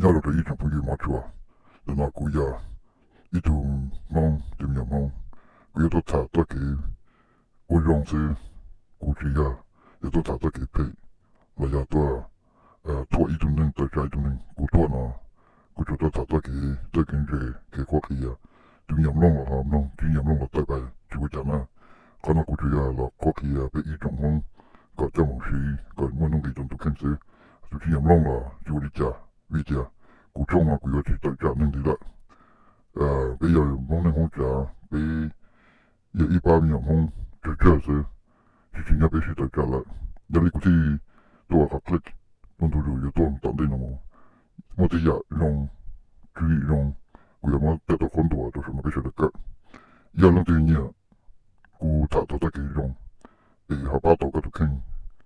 Nyob rau ib tsoom phooj ywg mov tshua, ntawm no kuv yog ib tug Hmoob, tus me nyuam Hmoob, kuv yuav tuaj tham txoj kev ua zoo xwb. Kuv tsis yog yuav tuaj tham txoj kev phem los yog tuaj thuam ib tug neeg tawm tsam ib tug neeg. Kuv tuaj no, kuv tsuas tuaj tham txoj kev txawj kev ntse, kev qhuab qhia. Tus me nyuam mloog los ho mloog, tsis me nyuam mloog los tawm pais tsis ua cas na. Qhov no kuv tsuas yog los qhuab qhia peb ib tsoom Hmoob kom coj mus siv kom muaj nuj nqis rau tus kheej xwb. Tus tsis me nyuam mloog los tsis ua li cas, vim tias kuv tshooj no kuv yuav tsis tawm tsam neeg ntxiv lawm. Peb yog Hmoob neej Hmoob tsav, peb yog ib pab me nyuam Hmoob tsawg tsawg xwb, tsis tsim nyog peb sib tawm tsam lawm. Yog li kuv thiaj tuaj ua qhov clip ua ntu zus yuav tuaj tom ntej no mus. Muaj tej yam zoo, tswv yim zoo, kuv yuav muab coj tuaj qhuab ntuas rau saum no peb sawv daws kawm. Yog leej twg nyiam kuv tham txog txoj kev zoo es ho pab tau koj tus kheej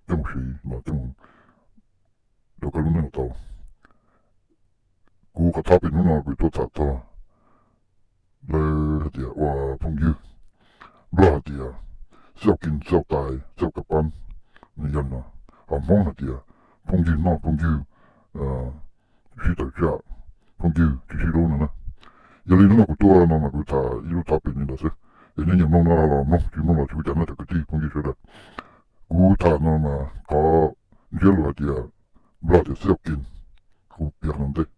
coj mus siv los coj mus rau koj lub neej los tau. Kuv qhov topic hnub no kuv tuaj tham txog lawv hais tias ua phooj ywg, Nplog hais tias xauj kis xauj tais xauj kas pab, nws yog li no. Ho Hmoob hais tias phooj ywg noj phooj ywg sib tawm tsam, phooj ywg tsis sib hlub no na. Yog li hnub no kuv tuaj no mas kuv tham ib lub topic li ntawd xwb, es nej nyiam mloog no los mloog, tsis mloog los tsis ua cas na cov kwv tij phooj ywg sawv daws. Kuv tham no mas qhov ntsiab lus hais tias, Nplog tias xauj kis, kuv piav qhov ntej.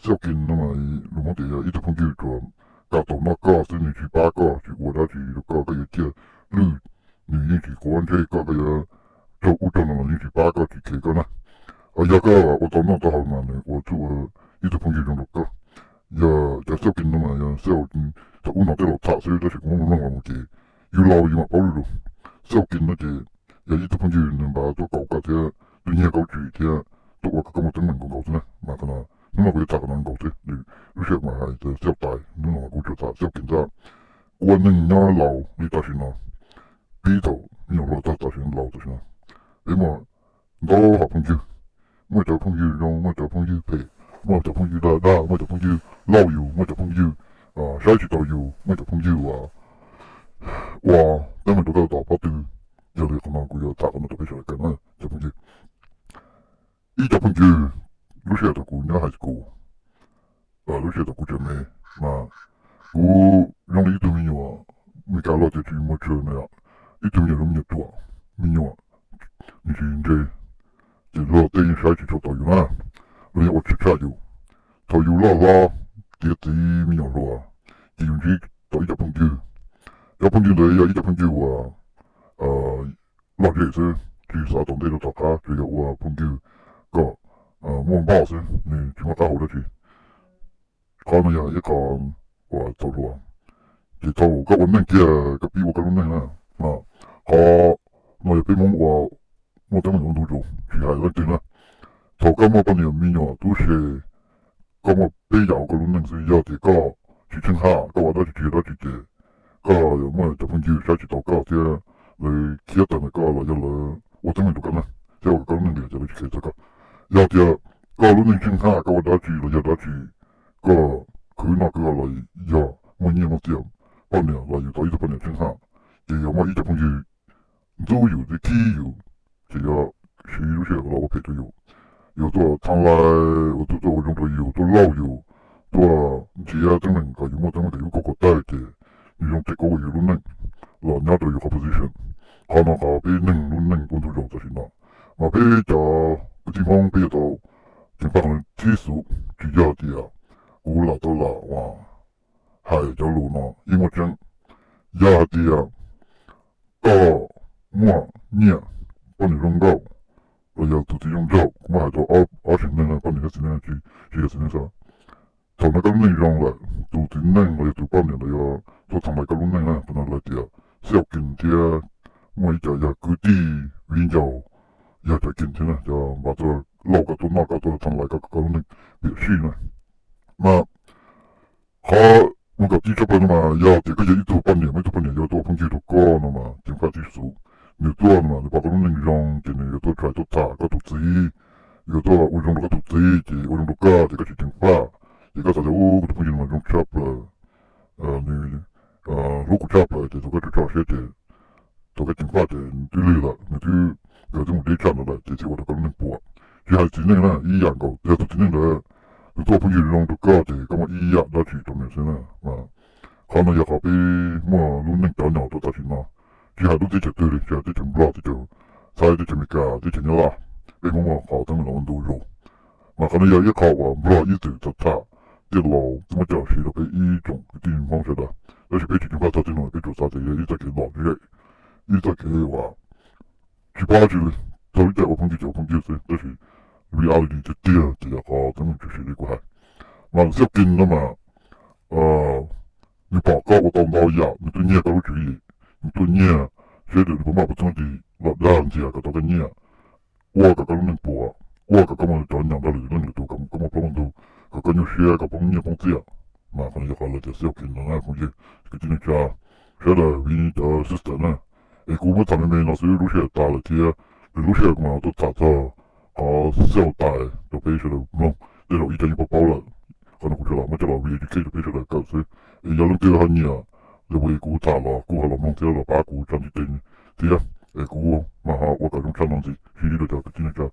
Xauj kis no mas lus Hmoob tias yog ib tug phooj ywg tsuas kam tau noj koj xwb, nws tsis pab koj, tsis ua dab tsi rau koj, koj yuav ciaj lwj, nws yeej tsis quav ntsej koj, koj yuav raug ub raug no los yeej tsis pab koj, tsis kheev koj na. Ho yog koj ua tau noj tau haus mas nws ua txuj ua ib tug phooj ywg zoo rau koj. Yog cov xauj kis no mas yog xauj, thaum ub no tej laus tham xwb tab sis kuv muab mloog los mus ces yus laus yus mam paub lwm lus. Xauj kis no ces yog ib tug phooj ywg nws npaj tuaj kaum koj thiab tuaj nyiag koj lub tswv yim thiab tuaj ua kom koj muaj teeb meem nkaus nkaus xwb na. Mas qhov no hnub no kuv yuav tham qhov no nkaus xwb, lub sij hawm mas hais tias xauj tais, hnub no mas kuv tsuas tham xauj kis ntag. Ua neeg nyob laus li tam sim no, pib thaum me nyuam hluas txog tam sim no laus tam sim no, peb muaj ntau hom phooj ywg, muaj cov phooj ywg zoo, muaj cov phooj ywg phem, muaj cov phooj ywg dag dag, muaj cov phooj ywg lauj yus, muaj cov phooj ywg saib tsis taus yus, muaj cov phooj ywg uas ua teeb meem rau koj tos pob tw. Yog li qhov no kuv yuav tham qhov no rau peb sawv daws kawm na cov phooj ywg. Ib cov phooj ywg, lub sij hawm thaum kuv nyob high school, lub sij hawm thaum kuv tseem me, mas kuv zoo li ib tug me nyuam Meskas loj tias tsis muaj tswv na, ib tug me nyuam zoo me nyuam ruam, me nyuam nws tsis ntse, ces luag tej yeej saib tsis tshua taus yus na, luag yeej ua tshwm tshaj yus. Thaum yus loj hlob tiav txiv me nyuam hluas, ces yus ntsib tau ib cov phooj ywg. Cov phooj ywg ntawd yog ib cov phooj ywg uas lom zem xwb, tsis xav tom ntej rau tom qab, tsuas yog ua phooj ywg kom muaj npoj xwb, nws tsis muaj qab hau dab tsi. Qhov no yog ib qho uas txaus hlob. Ces thaum koj ua neej kiag koj pib ua koj lub neej na, qhov no yog peb Hmoob ua, muaj teeb meem ua ntu zus tsis hais leej twg na. Thaum koj muaj poj niam me nyuam tub se, koj muaj peb yam ua koj lub neej xwb, yog tias koj tsis tsheej haj, koj ua dab tsi tsis yog dab tsi ces koj yuav muaj cov phooj ywg saib tsis taus koj thiab lawv khiav tawm ntawm koj los yog lawv ua teeb meem rau koj na, thiab ua koj lub neej li ces lawv tsis kheev txog koj. Yog tias koj lub neej tsheej haj, koj ua dab tsi los yog dab tsi, koj khwv noj khwv haus los yog muaj nyiaj muaj txiaj, poj niam los yus tau ib tug poj niam tsheej haj, ces yuav muaj ib cov phooj ywg ntxub yus thiab khib yus, ces yuav siv lub sij hawm los ua phem rau yus. Yuav tuaj tha lais, ua tuaj tuaj ua zoo rau yus, tuaj lauj yus, tuaj nrhiav teeb meem kom yus muaj teeb meem kom yus lub kua tawg ces nws zoo tes kov ua yus lub neej los nyob rau yus qhov position. Qhov no qhov peb neeg lub neej ua ntu zus tam sim no, mas peb cov kwv tij Hmoob peb yuav tau ceev faj qhov no thib xus. Tsis yog tias kuv lam tau lam uas hais cov lus no yeej muaj tseeb. Yog hais tias koj muaj nyiaj, poj niam zoo nkauj, los yog tus txiv zoo nraug, kuv muab hais rau ob tseem neeg no, poj niam thiab txiv neej, tsis yog txiv neej xwb. Thaum no koj lub neej zoo lawm, tus txiv neej los yog tus poj niam los yuav tuaj tha lais koj lub neej na. Qhov no lawv tias xauj kis thiab muaj ib co yog kwv tij viv ncaus, yog cov kis thiab na, cov npaj tuaj lauj koj, tuaj noj koj, tuaj tha lais koj, koj lub neej piam sij na. Mas qhov muaj kom tib tshaj plaws no mas yog tias koj yog ib tug poj niam, muaj ib tug poj niam yuav tuaj ua phooj ywg rau koj no mas ceev faj tib xus. Nws tuaj no mas nws pom koj lub neej zoo ces nws yuav tuaj try tuaj tham koj tus txiv, yuav tuaj ua zoo rau koj tus txiv, ces ua zoo rau koj ces koj tsis ceev faj, ces koj xav tias ub, kuv tus phooj ywg no mas zoo tshaj plaws, nws hlub kuv tshaj plaws, ces thaum koj tso tso siab ces thaum koj ceev faj ces twb lig lawm, nws twb, nkawd twb mus deb tshaj ntawd lawm ces thiaj ua rau koj lub neej puas. Tsis hais txiv neej na ib yam nkaus, yog tus txiv neej ntawd nws tuaj phooj ywg zoo rau koj ces koj muaj ib yam dab tsi rau nws xwb na. Qhov no yog qhov peb muaj lub neej cov nyom rau tam sim no, tsis hais lub teb chaws twg li, tsis hais teb chaws Nplog, teb chaws Thaib, teb chaws Amelikas, teb chaws Nyab Laj, peb Hmoob muaj qhov teeb meem los ua ntu zus. Mas qhov no yog ib qho uas Nplog ib txwm tau tham tiaj laus twb muab coj los siv rau peb ib tsoom kwv tij Hmoob sawv daws, tab sis peb tsis nco qab txog tej no, peb tsuas xav tias yog ib txoj kev lom zem, ib txoj kev uas tsis paub dab tsi li, txog lub caij ua phooj ywg ces ua phooj ywg xwb, tab sis reality tiag tiag ces yog qhov teeb meem tshwm sim li kuv hais. Mas Xiauj Kin no mas nws pom koj ua tau ntau yam, nws tuaj nyiag koj lub tswv yim, nws tuaj nyiag seb tias nws puas maj puas txoog dim los dag ntxias kom tau koj nyiaj, ua kom koj lub neej puas, ua kom koj muaj cov nyom nrog lwm leej lwm tus, kom koj muaj plaub muaj ntug, kom koj nyuaj siab, kom poob nyiaj poob txiaj. Mas qhov no yog qhov lawv tias Xiauj Kin no na phooj ywg, kwv tij neej tsa, sawv daws, vim cov sister na. Es kuv muab tham me me no xwb, lub sij hawm tas lawm thiab, nws lub sij hawm kuv mam tuaj tham txog qhov Xiauj Tais rau peb sawv daws mloog, tej zaum ib co yeej paub paub lawm. Qhov no kuv tsuas los muab coj los re-educate rau peb sawv daws kawm xwb. Es yog leej twg ho nyiam li uas kuv tham los kuj ho los mloog thiab los pab kuv tsa ntiv tes thiab, es kuv mam ho ua kom zoo tshaj no ntxiv, sib ntsib rau cov kwv tij neej tsa.